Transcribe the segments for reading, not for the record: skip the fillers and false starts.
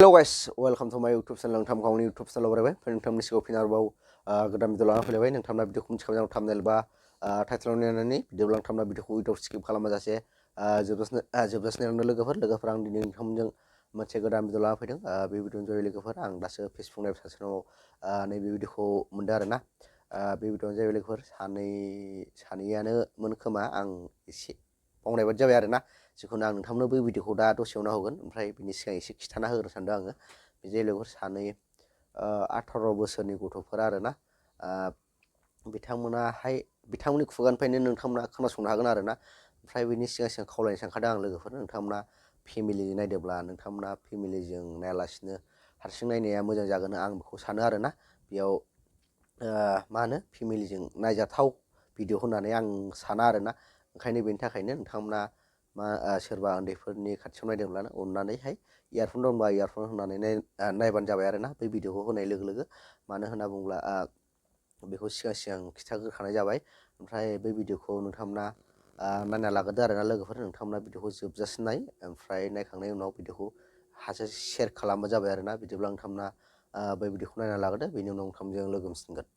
Hello guys, welcome to my YouTube channel. Nontam gaवनि YouTube channel बरायबाय नोंथांनि सिगाङाव फिन आरोबाव गोदान भिडिअ लाना फैलायबाय नोंथांना भिडिअखौ मिथिखाबाय जानांगौ थाम्बनेल बा टाइटेलाव नायनानै भिडिअ नोंथांना भिडिअखौ उइदाव स्किप खालामाजासे जोबजासिम नायलांदो लोगोफोर आं दिनै नोंथांमोनजों मोनसे गोदान भिडिअ लाना फैदों बे भिडिअनि जयै लोगोफोर आं दासो फेसबुक नायबाय सासेनाव नैबे भिडिअखौ मोनदों आरोना बे भिडिअनि जाहैबाय लोगोफोर सानैयानो मोन खोमा आं एसे बावनाय बायदि जाबाय आरोना जिखुनु आं नोंथांनो बै भिडिअखौ दा दसेयावनो होगोन ओमफ्राय बिनि सिगां एसे खिथाना होग्रो सानदों आङो बे जे लोगोफोर सानै 18 बोसोरनि गथ'फोर आरोना बिथांमोननि खुगानिफ्रायनो नोंथांमोना खोनासंनो हागोन आरोना ओमफ्राय बिनि सिगां खावलायनो सानखादों आं लोगोफोर नोंथांमोना फेमिलि नायदोंब्ला नोंथांमोना फेमिलिजों नायालासिनो हारसिं नायनाया मोजां जागोन आं बेखौ सानो आरोना बेयाव मा होनो फेमिलिजों नायजाथाव भिडिअ होननानै आं साना आरोना ओंखायनो बेनि थाखायनो नोंथांमोना सोरबा उन्दैफोरनि खाथियाव नायदोंब्ला अननानैहाय इयारफन दंबा इयारफन होनानै नायबानो जाबाय आरोना बै भिडिअखौ होनाय लोगो लोगो मानो होनना बुङोब्ला बेखौ सिगां खिथाग्रोखानाय जाबाय ओमफ्राय बै भिडिअखौ नोंथांमोना नायना लाग्रोदो आरोना लोगोफोर नोंथांमोना भिडिअखौ जोबजासिम नाय ओमफ्राय नायखांनायनि उनाव भिडिअखौ हाजासे शेयार खालामबानो जाबाय आरोना बिदिब्ला नोंथांमोना बै भिडिअखौ नायना लाग्रोदो बेनि उनाव नोंथांमोनजों लोगो मोनसिगोन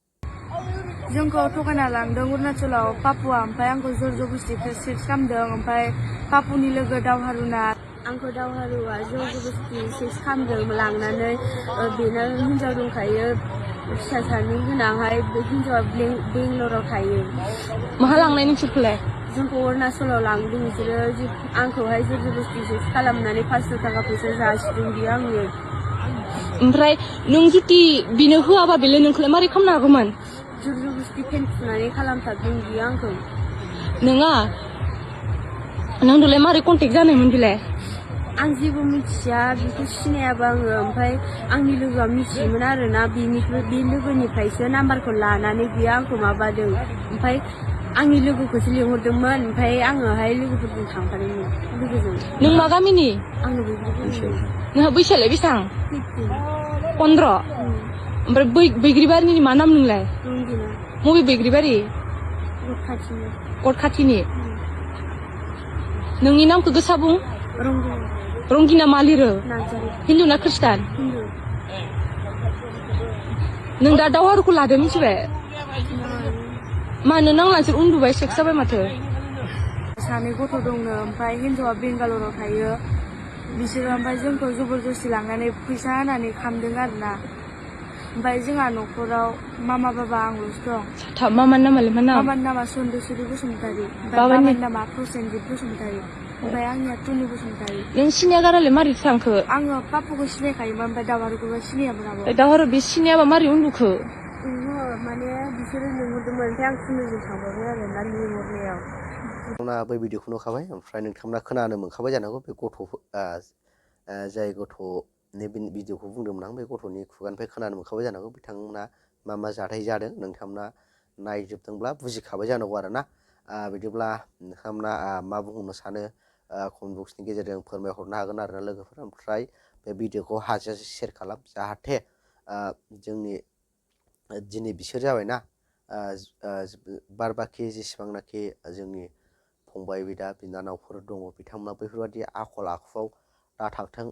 जोंखौ थगायना लांदों अरुणाचलाव पापुआ ओमफ्राय आंखौ जर जबस्तिखौ सेक्स खालामदों ओमफ्राय पापुनि लोगो दावहारुना आंखौ दावहारुआ जर जबस्ति सेक्स खालामदों लांनानै बेना हिन्जाव दंखायो फिसा सानै गोनांहाय बे हिन्जावा बेंगलराव थायो। माहा लांनाय नोंसोरखौलाय? जोंखौ अरुणाचलाव लांदों बिसोरो आंखौहाय जर जबस्ति सेक्स खालामनानै 500 थाखा फैसा जासिदों बियो आंनो। ओमफ्राय नों जुदि बिनो होआबा बेलाय नोंखौलाय मारै खालामनो हागौमोन? जर जबस्ति फेन फुनानै खालामथारदों बियो आंखौ। नोङा नोंदोलाय मारै कन्टेक्ट जानायमोन बेलाय? आं जेबो मिथिया बेखौ सिनायाबा आङो ओमफ्राय आंनि लोगोआ मिथियोमोन आरोना बे लोगोनिफ्रायसो नाम्बारखौ लानानै बियो आंखौ माबादों ओमफ्राय आंनि लोगोखौसो लिंहरदोंमोन ओमफ्राय आङोहाय लोगोफोरजों थांफादोंमोन लोगोजों। नों मा गामिनि? आंनो बैग्रिबारि। नोंहा बैसोआलाय बेसेबां? 15। ओमफ्राय बैग्रिबारिनि मा नाम नोंलाय? रंगिना। बबे बैग्रिबारि? गटखाथिनि। नोंनि नामखौ गोसा बुं। रंगिना। रंगिना मा लिरो? नार्जारी। हिन्दु ना खृष्टान? हिन्दु। नों दा दावहारुखौ लादों मिथिबाय? मानो नांला नोंसोर उन्दुबाय सेक्स जाबाय माथो? सानै गथ' दंनो ओमफ्राय हिन्जावा बेंगालराव थायो बिसोरो ओमफ्राय जोंखौ जबरदस्ति लांनानै फैसा होनानै खामदों आरोना ओमफ्राय जोंहा न'खराव मामा बाबा आंल'सो दं। मामानि नामालाय मा नाम? मामानि नामा सन्दुसुरि बसुमतारी ओमफ्राय बाबानि नामा प्रसेनजित बसुमतारी ओमफ्राय आंनिया टुनि बसुमतारी। नों सिनाया गारालाय मारै थांखो? आङो पापुखौ सिनायखायोमोन ओमफ्राय दावहारुखौबो सिनायामोन आबो। दावहारु बे सिनायाबा मारै उन्दुखो? माने बिसोरो लिंहरदोंमोन ओमफ्राय आं टुनिजों थांबाय आरोना लिंहरनायाव। नोंथांमोना बै भिडिअखौ नुखाबाय ओमफ्राय नोंथांमोना खोनानो मोनखाबाय जानांगौ बे जाय गथ'नि भिडिअखौ बुंदोंमोन आं बे गथ'नि खुगानिफ्राय खोनानो मोनखाबाय जानांगौ बिथांमोना मा जाथाय जादों नोंथांमोना नायजोबदोंब्ला बुजिखाबाय जानांगौ आरोना बिदिब्ला नोंथांमोना मा बुंनो सानो कमेन्ट बक्सनि गेजेरजों फोरमायहरनो हागोन आरोना लोगोफोर ओमफ्राय बे भिडिअखौ हाजासे शेयार खालाम जाहाथे जोंनि दिनै बिसोर जाबायना बारबाखि जेसेबांनाखि जोंनि फंबाय बिदा बिनानावफोर दङ बिथांमोना बेफोरबायदि आखल आखुआव दाथांथों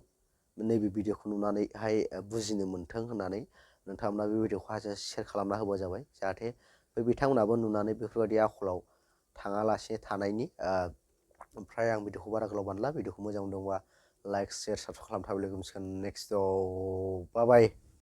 नैबे भिडिअखौ नुनानैहाय बुजिनो मोन्थों होननानै नोंथांमोना बे भिडिअखौ हाजासे शेयार खालामना होबा जाबाय जाहाथे बै बिथांमोनाबो नुनानै बेफोरबायदि आखलाव थाङालासे थानायनि ओमफ्राय आं भिडिअखौ बारा गोलाव बानला भिडिअखौ मोजां मोनदोंबा लाइक शेयार साबसक्राइब खालामना थाबाय लोगो मोनसिगोन नेक्स्टआव बाय बाय।